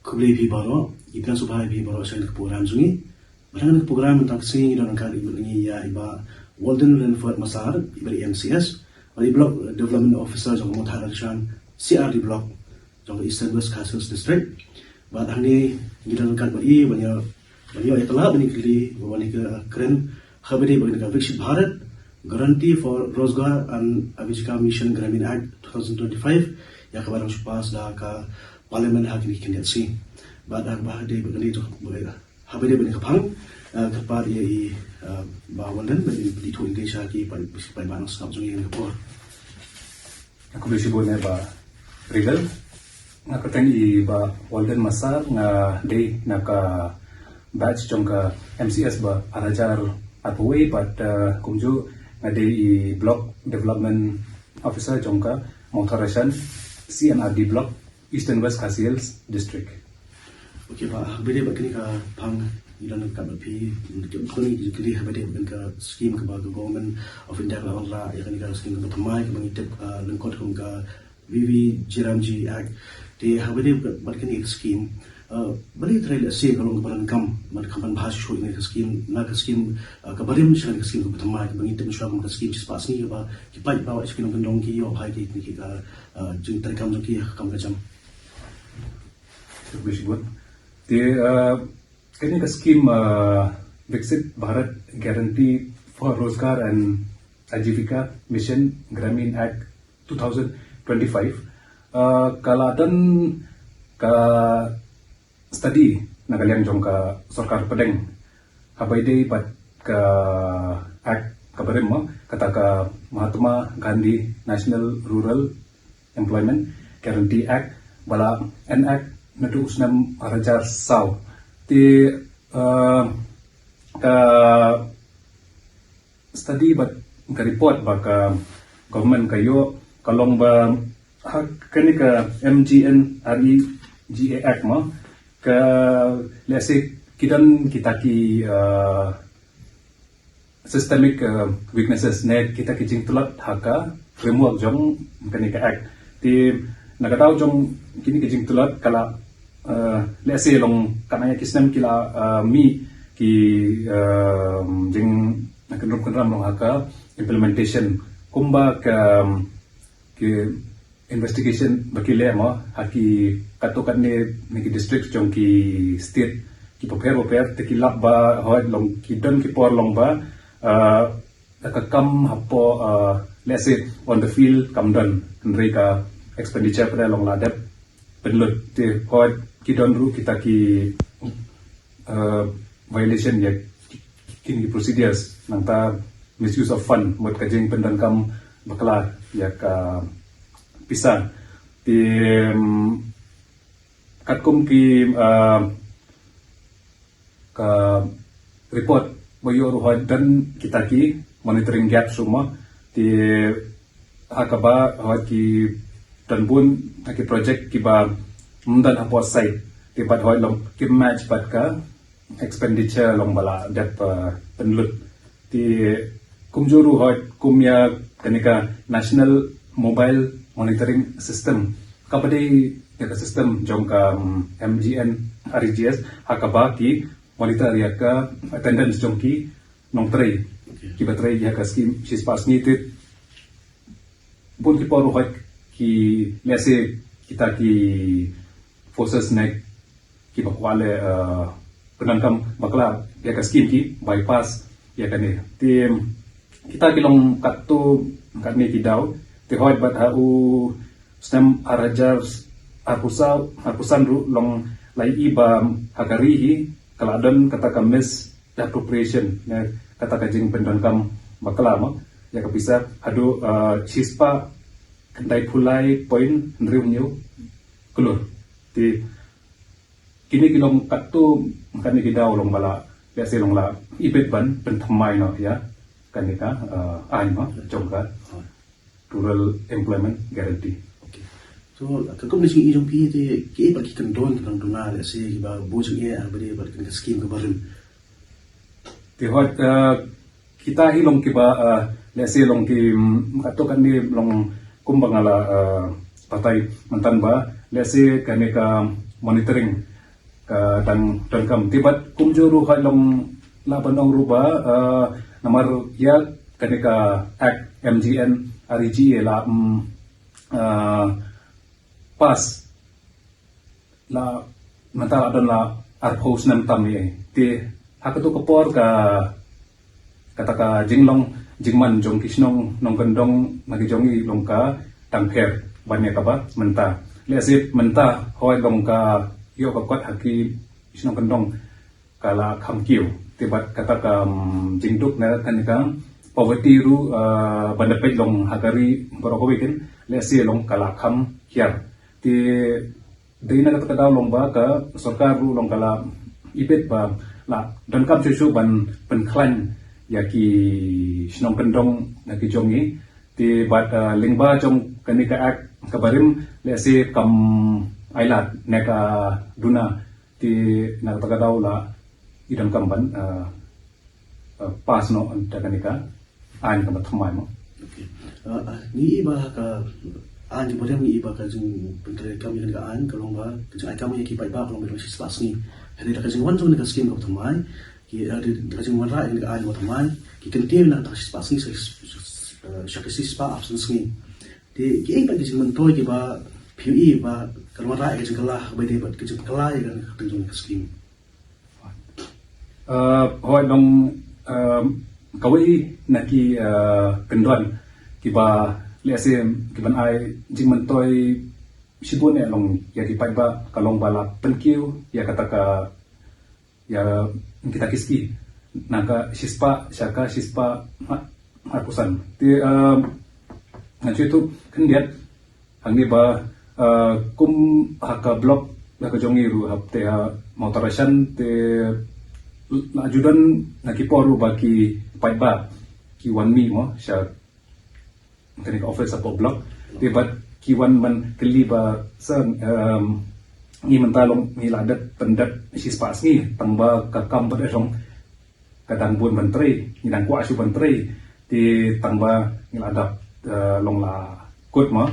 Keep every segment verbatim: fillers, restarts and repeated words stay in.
Khublei phi baroh, i pdiang sngewbha ïa phi baroh sha kane ka program jong ngi. Bad ha kane ka program mynta ka sngi ngi don ryngkat ïa i Bah Walden Renford Massar, i ba dei M C S, bad i Block Development Officer jong ka Mawthadraishan C R D Block jong ka Eastern West Khasi Hills District. Bad hangne ngi don ryngkat bad i ban ïa, ban ïoh ïa ka lad ban ïa kylli, ban ïa kren ha kaba ïadei bad kane ka Viksit Bharat, Guarantee for Rozgar and Ajeevica Mission Gramin Act two thousand twenty-five, ïa kaba dang shu pass da ka Parliament ha kine ki khyndiat sngi. Bad ha kaba ïadei bad kane, ha kaba ïadei bad kane ka phang, eh, kyrpad ïa i, eh, Bah Walden ban ïa pynithuh ïa ki sha ki paid, paidbah nongsngap jong ngi ha kane ka por. Khublei shibun eh Bah Regal. Nga kyrteng i Bah Walden Massar, nga dei na ka batch jong ka M C S ba ar hajar arphew wei, bad, eh, kumjuh nga dei i Block Development Officer jong ka Mawthadraishan C and R D Block, Eastern West Khasi Hills District. Okay, Bah, ha kaba ïadei bad kane ka phang, ngi don ryngkat bad phi, ngi don ryngkat bad phi ha kaba ïadei bad kane ka scheme kaba ka Government of India ka la wanrah, ïa kane ka scheme kaba thymmai kaba ngi tip, ah, lyngkot kum ka V V G Ramji Act. Te ha kaba ïadei bad kane ka scheme, ah, balei hynrei lehse ka long kaba donkam, bad khamtam bha shuh ïa kane ka scheme, na ka scheme, ah, kaba rim sha kane ka scheme kaba thymmai kaba ngi tip mynshuwa kum ka scheme shispah sngi kaba ki paidbah sha ki nongkyndong ki ïoh bha ïa ki, ki, ah, ah, jingtrei kam jong ki ha ka kam ka jam. Khublei shibun. Te, uh, kane ka scheme, uh, Viksit Bharat Guarantee for Rozgar and Ajeevika Mission Gramin Act two thousand twenty-five, uh, ka la don ka study na ka liang jong ka sorkar pdeng ha kaba ïadei bad ka act kaba rim, kata ka Mahatma Gandhi National Rural Employment Guarantee Act, ba la enact naduh u snem ar hajar saw. Te, eh, ka study bad ka report ba ka government ka ïoh ka long ba ha kane ka M G N R E G A Act mo, ka lehse ki don kita ki, eh, systemic, uh, weaknesses ne kita ki jingtlot ha ka framework jong kane ka act. Te na ka daw jong kine ki jingtlot ka la, uh, lehse long katno ïa ki snem ki la, uh, mih ki, uh, jingkynrum kynram long ha ka implementation. Kumba ka, um, ki investigation ba ki leh mo ha ki katto katne ne ki district jong ki state ki bapher bapher, te ki lap ba hoi long ki don ki por long ba, uh, ka kam hapoh, uh, lehse on the field kam don, hynrei ka expenditure pat long la dep pynlut, te hoi ki don ruh kita ki, uh, violation ïa kine ki procedures, nangta misuse of fund, mut ka jingpyndonkam bakla ïa ka pisa. Te, um, katkum ki, uh, ka report ba ïoh ruh hoi don kita ki monitoring gap ruh mo, te ha kaba hoi ki don bun ha ki project kiba ym don hapoh site, te bad hoi long ki match bad ka expenditure long ba la dep, uh, pynlut. Te kumjuh ruh hoi kum ïa kane ka National Mobile Monitoring System, kaba dei ïa ka system jong ka, um, M G N R E G S, ha kaba ki monitor ïa ka attendance jong ki nongtrei, okay, kiba trei ïa ka scheme shispah sngi. Te bun ki por ruh hoi ki, lehse kita ki forces ne kiba kwah leh, uh, pyndonkam bakla ïa ka scheme ki bypass ïa kane. Te kita ki long katto katne ki daw, te hoi bad ha u snem ar hajar arphew saw, arphew san ruh long la ïohi ba ha ka ri hi ka la don kata ka misappropriation ne kata ka jingpyndonkam bakla mo ïa ka pisa haduh, uh, shispah khyndai phew lai point hynriew hynñiew klur. Te kine ki long katto katne ki daw long ba la, lehse long la ibit ban pynthymmai noh ïa kane ka, uh, aiñ mo jong ka Rural Employment Guarantee. Okay. So katkum ne jingïohi jong phi te kiei pat ki kyndon kiba dang duna, lehse kiba bun jingeh ha kaba ïadei bad kane ka scheme kaba rim? Te hoi, uh, kita hi long kiba, uh, lehse long ki, mm, katto katne long kumba nga la, uh, batai mynta ba lehse kane ka monitoring ka dang donkam. Te bad kumjuh ruh hoi long lah ban ong ruh ba, eh, namar ïa kane ka Act M G N R E G A lah, mm, eh, pass lah mynta lah don lah arphew snem tam ïa. Te ha kato ka por ka kata ka jinglong jingman jong ki shnong nongkyndong na ki jong i long ka tang pher ban ïa kaba mynta. Lehse mynta hoi long ka ïoh ka kot ha ki shnong kyndong ka la kham kiew. Te bad kata ka, mm, jingduk na kane ka poverty ruh, ah, ban da peit long ha ka ri baroh kawei kin, lehse long ka la kham hiar. Te dei na kata ka daw long ba ka sorkar ruh long ka la ibit ba la donkam shuh shuh ban pynkhlaiñ ïa ki shnong kyndong na ki jong i. Te bad, ah, lyngba jong kane ka Act kaba rim, lehse kam ailad ne ka duna. Te na kata ka daw la i donkam ban, ah, ah, pass noh da kane ka aiñ kaba thymmai mo. Okay. Ah, ah, ngi i ba ka aiñ kaba rim, ngi i ba ka jingpyntreikam ïa kane ka aiñ ka long ba ka jingai kam ïa ki paidbah ka long ba shispah sngi. Hynrei da ka jingwan jong kane ka skim kaba thymmai, ki, ah, da ka jingwanrah ïa kane ka aiñ kaba thymmai, ki kyntiew na kata ka shispah sngi sha, sha, sha, sha ka shispah arphew san sngi. Te kiei pat ki jingmyntoi kiba phi ïohi ba kan wanrah ïa ka jingkylla kaba ïadei bad ka jingkylla ïa ka kyrteng jong ka skim? Ah, hoi long, ah, kawei na ki, ah, kyndon kiba lehse ki ban ai jingmyntoi shibun eh long ïa ki paidbah ka long ba la pynkiew ïa kata ka ïa kita ki ski na ka shispah sha ka shispah arphew san. Te, ah, ngan shu ïathuh khyndiat hangne ba, ah, kum ha ka block ha ka jong i ruh hapdeng ha Mawtarashan te la ju don na ki por ruh ba ki paidbah ki wan mih mo sha kane ka office hapoh block. Te bad ki wan ban kylli ba sa, em, ngi mynta long ngi la dep pyndep shispah sngi tang ba ka kam bad eh long ka dang bun ban trei, ngi dang kwah shuh ban trei. Te tang ba ngi la dap, eh, long la kut mo,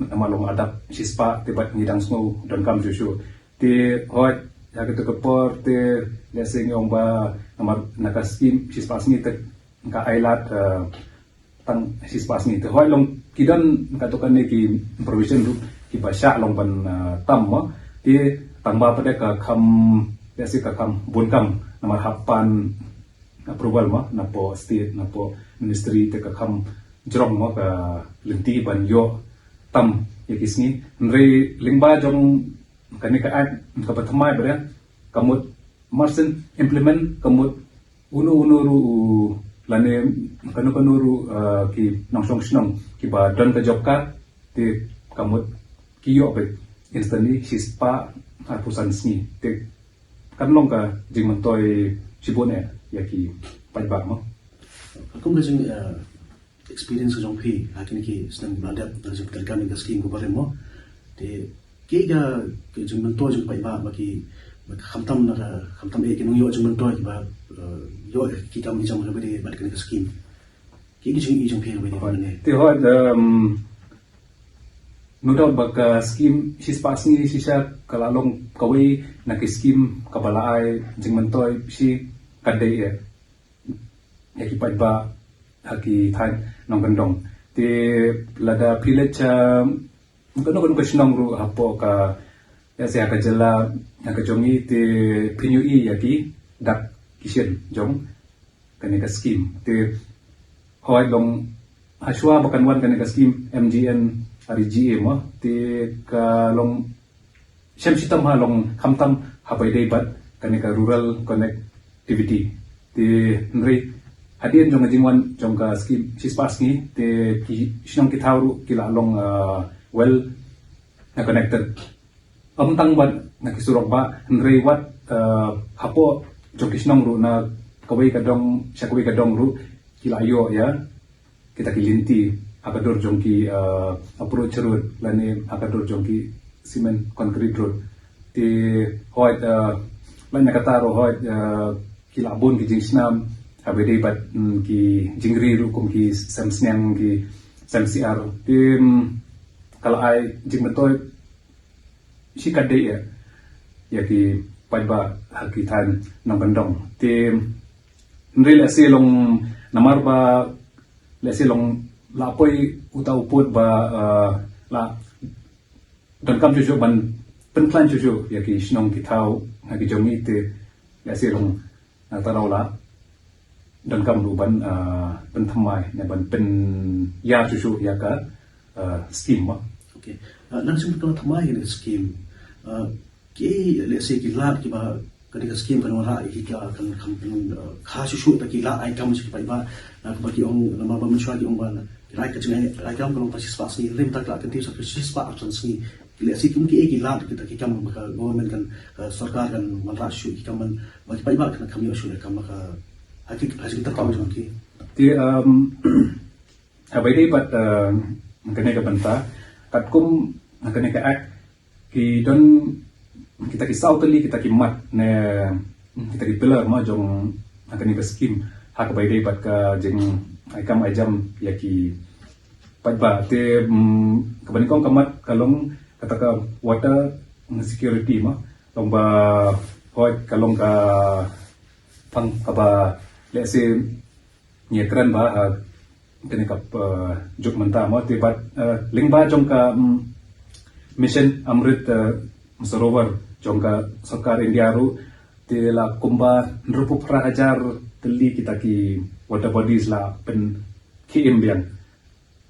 namar long la dap shispah te bad ngi dang sngew donkam shuh shuh. Te hoi ha kata ka por te lehse ngi ong ba namar na ka skim shispah sngi te ka ailad, eh, tang shispah sngi. Te hoi long ki don kato kane ki provision ruh kiba shah long ban, ah, tam mo. Te tang ba pat ka kham, lehse ka kham bun kam namar hap pan approval mo napoh state, napoh ministry, te ka kham jrong mo ka lynti ban ïoh tam ïa ki sngi. Hynrei lyngba jong kane ka Act kaba thymmai bad ka mut marsien implement ka mut uno uno ruh lane kano kano ruh, ah, ki nongshong shnong kiba don ka job card te ka mut ki ïoh beit instantly shispah arphew san sngi. Te kan long ka jingmyntoi shibun eh ïa ki paidbah mo. Kum ka jing, ah, experience ka jong phi ha kine ki snem ba la dep da ka jingpyntreikam ïa ka skim kaba rim mo. Te kiei ka, ka jingmyntoi jong ki paidbah ba ki, ba khamtam na ka, khamtam eh ki nongïoh jingmyntoi kiba, eh, ïoh ki kam ki jam kaba ïadei bad kane ka skim. Kiei ki jingïohi jong phi kaba ïadei bad kane? Te hoi, em, no doubt ba ka skim shispah sngi shisha ka la long kawei na ki skim kaba la ai jingmyntoi shi katdei eh ïa ki paidbah ha ki thaiñ nongkyndong. Te lada phi leit sha kano kano ka shnong ruh hapoh ka, ïa sha ka jylla ha ka jong i te phin ïohi ïa ki dak ki shin jong kane ka skim. Te hoi long hashwa ba kan wan kane ka skim M G N R E G A mo, te ka long shem shitom ha long khamtam ha ba ïadei bad kane ka rural connectivity. Te hynrei hadien jong ka jingwan jong ka skim shispah sngi te ki shnong ki thaw ruh ki la long, ah, well, ah, connected. Ym tang bad na ki surok bah hynrei wat, ah, hapoh jong ki shnong ruh na kawei ka dong sha kawei ka dong ruh ki la ïoh ïa kita ki lynti ha ka dur jong ki, ah, approach road lane ha ka dur jong ki cement concrete road. Te hoi, ah, lane kata ruh hoi, ah, ki la bun ki jingsnam ha ba ïadei bad, mm, ki jingri ruh kum ki sem sniang ki sem siar. Te, mm, ka la ai jingmyntoi shi katdei eh ïa ki paidbah ha ki thaiñ nongkyndong. Te hynrei lehse long namar ba lehse long la poi uta u pud ba la donkam shuh shuh ban pynkhlaiñ shuh shuh ïa ki shnong ki thaw ha ki jong ngi te lehse long na ta la donkam shuh shuh ban pynthymmai ne ban pynïar shuh shuh ïa ka skim ma. Okay. Nang sngewthuh thymmai ïa ka skim. Ki lehse ki lad kiba ka dei ka skim kan wanrah ïa ki ka kan kham pyn kha shuh shuh ta ki lad ai kam sha ki paidbah. Kaba ki ong namar ba mynshuwa ki ong ba ki lad ka jingai ai kam ka long ta shispah sngi, hynrei mynta ka la kyntiew sa ka shispah arphew san sngi. Lehse kum kiei ki lad kita ki kam ba ka government kan ka sorkar kan wanrah shuh ki kam ban ba ki paidbah kan kham ïoh shuh ïa kam ba ka ha ki ha ki kam jong ki. Te ha ba ïadei bad kane ka bynta katkum kane ka act ki don kita ki saw tylli kita ki mat ne kita ki pillar ma jong kane ka skim ha kaba ïadei bad ka jing ai kam ai jam ïa ki paidbah. Te kaba nyngkong ka mat ka long kata ka water security ma long ba hoi ka long ka pang kaba lehse ngi kren ba kane ka juk mynta mo te bad lyngba jong ka Mission Amrit Sarovar jong ka sorkar India ruh te la kumba hynriewphew phra hajar tylli kita ki water bodies la pynkhie im biang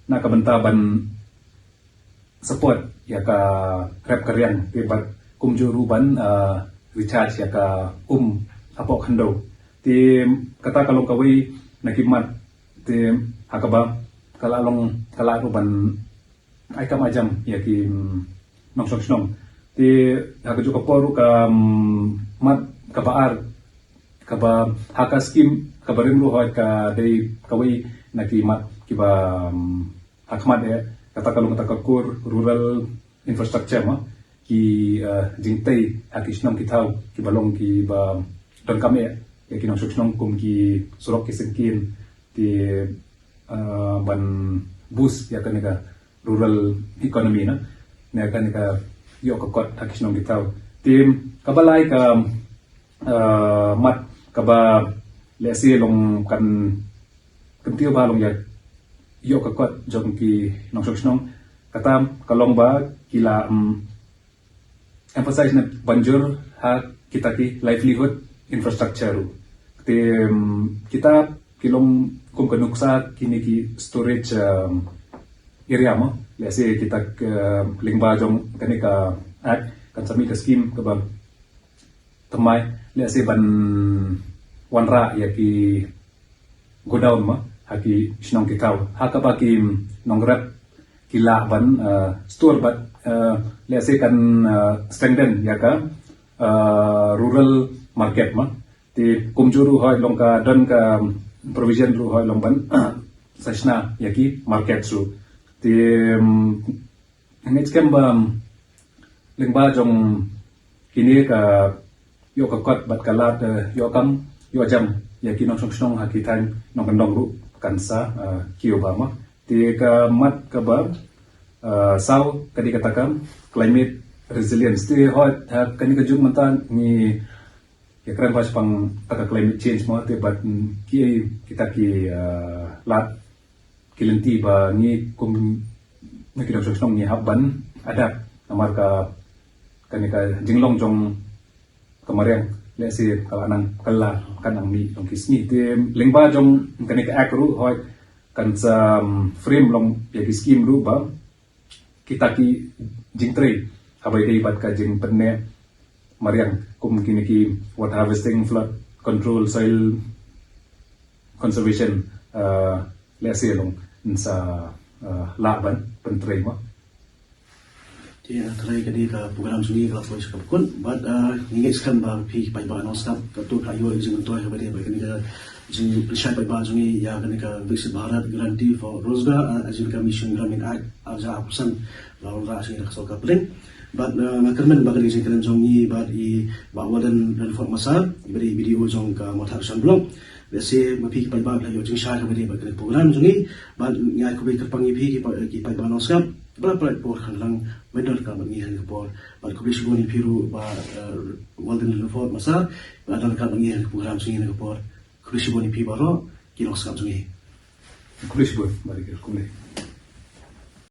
na ka bynta ban support ïa ka rep ka riang te bad kumjuh ruh ban recharge ïa ka um hapoh khyndew. Te kata ka long kawei na ki mat te ha kaba ka la long ka la ruh ban ai kam ai jam ïa ki nongshong shnong. Te ha kajuh ka por ruh ka mat kaba ar kaba ha ka skim kaba rim ruh hoi ka dei kawei na ki mat kiba ha khmat eh kata ka long kata ka core rural infrastructure ma ki jingtei ha ki shnong ki thaw kiba long kiba donkam eh ïa ki nongshong shnong kum ki surok ki syngkien te ban boost ïa kane ka rural economy na ne kane ka ïoh ka kot ha ki shnong ki thaw. Te kaba lai ka mat kaba lehse long kan kyntiew ba long ïa ïoh ka kot jong ki nongshong shnong kata ka long ba ki la emphasize na ban jur ha kita ki livelihood infrastructure ruh. Te kita ki long kum ka nuksa kine ki storage area mo lehse kita lyngba jong kane ka act kan sa mih ka skim kaba thymmai lehse ban wanrah ïa ki godown ma ha ki shnong ki thaw ha kaba ki nongrep ki lah ban store bad lehse kan strengthen ïa ka rural market ma. Te kumjuh ruh hoi long ka don ka provision ruh hoi long ban sa shna ïa ki market ruh. Te ngeit skhem ba lyngba jong kine ka ïoh ka kot bad ka lad ïoh kam ïoh jam ïa ki nongshong shnong ha ki thaiñ nongkyndong ruh kan sa kiew ba ma. Te ka mat kaba saw ka dei kata ka climate resilience. Te hoi ha kane ka juk mynta ngi ïa kren ba shaphang kata ka climate change ma te bad kiei kita ki lad ki lynti ba ngi kum ngi ki nongshong shnong ngi hap ban adapt namar ka kane ka jinglong jong ka mariang lehse ka la nang kylla kan nang mih long ki sngi. Te lyngba jong kane ka act ruh hoi kan sa frame long ïa ki skim ruh ba kita ki jingtrei ha ba ïadei bad ka jingpynneh mariang kum kine ki water harvesting, flood control, soil conservation lehse long nsa lah ban pyntrei ma. Te trai ka dei ka program jong ngi ka la poi sha ka kut bad ngi ngeit skhem ba phi paidbah nongskap ka tu ka ïoh jingmyntoi ha ba dei ba kane ka jingpynshai paidbah jong ngi ïa kane ka Viksit Bharat Guarantee for Rozgar, jong ka Mission Gramin Act arja apsan la wanrah sha ngi da ka sorkar pdeng. Bad nga kyrmen ba kane ka jingkren jong ngi bad i Bah Warden Ranford Massar i ba dei B D O jong ka Mawthadraishan Block. Lehse ma phi ki paidbah la ïoh jingshai ha ba dei ba kane ka program jong ngi bad ngi ai khublei kyrpang ïa phi ki paidbah nongskap. Ba la pynlait por khan lang, ba don ryngkat bad ngi ha kane ka por. Bad khublei shibun ïa phi ruh Bah, eh, Walden Rutherford Massar, ba don ryngkat bad ngi ha kane ka program jong ngi ha kane ka por. Khublei shibun ïa phi baroh ki nongsngap jong ngi. Khublei shibun, Bah Rikir, khublei.